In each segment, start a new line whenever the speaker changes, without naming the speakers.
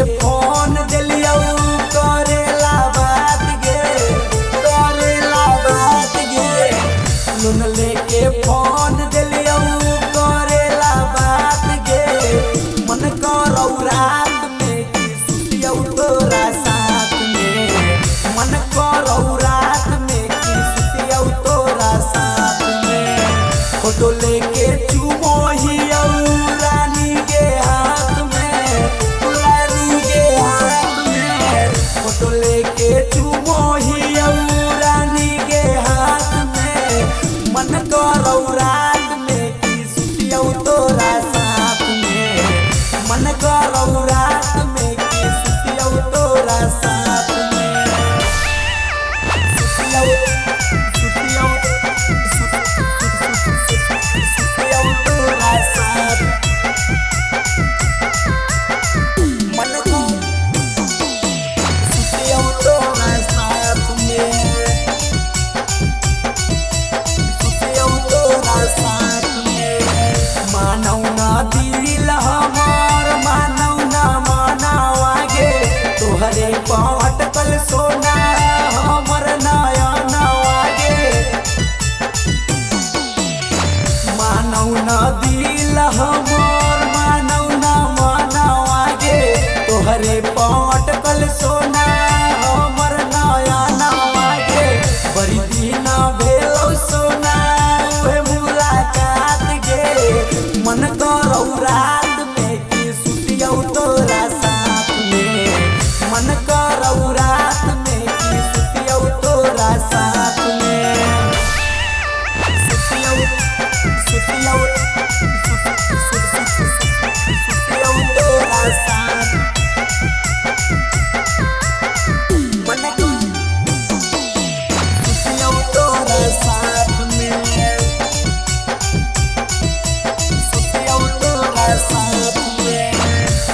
Phone दिलियौ करेला बात गे, करेला बात गे। लोन लेके फोन दिलियौ करेला बात गे। मन करौ रात में कि सुतियौ तोरा साथ में। मन करौ रात में कि सुतियौ तोरा साथ में। फोटो लेके चुमोहियौ रानी के हाथ में, रानी के हाथ में। फोटो लेके चुमोहियौ रानी के हाथ में। मन करौ रात में कि सुतियौ तोरा साथ में। मन करौ रात में कि सुतियौ तोरा साथ में। सुतियौ सुतियौ सुतियौ तोरा साथ। मन को सुतियौ तोरा साथ में। सुतियौ तोरा साथ में। मानौ न दिल हमर, मानौ न मनावा गे। तोहरे पाँव अटकल सोना हमर नयनवा गे। मानौ न दिल हमर, मानौ न मनावा गे। तोहरे पाँव अटकल सोना हमर नयनवा गे। बड़ी दिन भेलौ सोना उहे मुलाकात गे। मन करौ रात में कि सुतियौ तोरा साथ में। मन करौ रात में कि सुतियौ तोरा साथ में। सुतियौ सुतियौ सुतियौ तोरा साथ। मन सुतियौ तोरा साथ में। सुतियौ तोरा साथ में।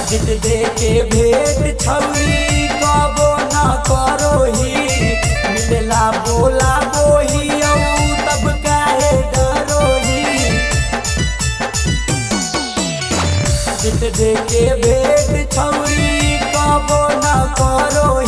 जित दे के भेंट छौरी कबो न करोही। मिलेला बोला बोही औ तब काहे डरोही। जित दे के भेंट छौरी कबो न करोही।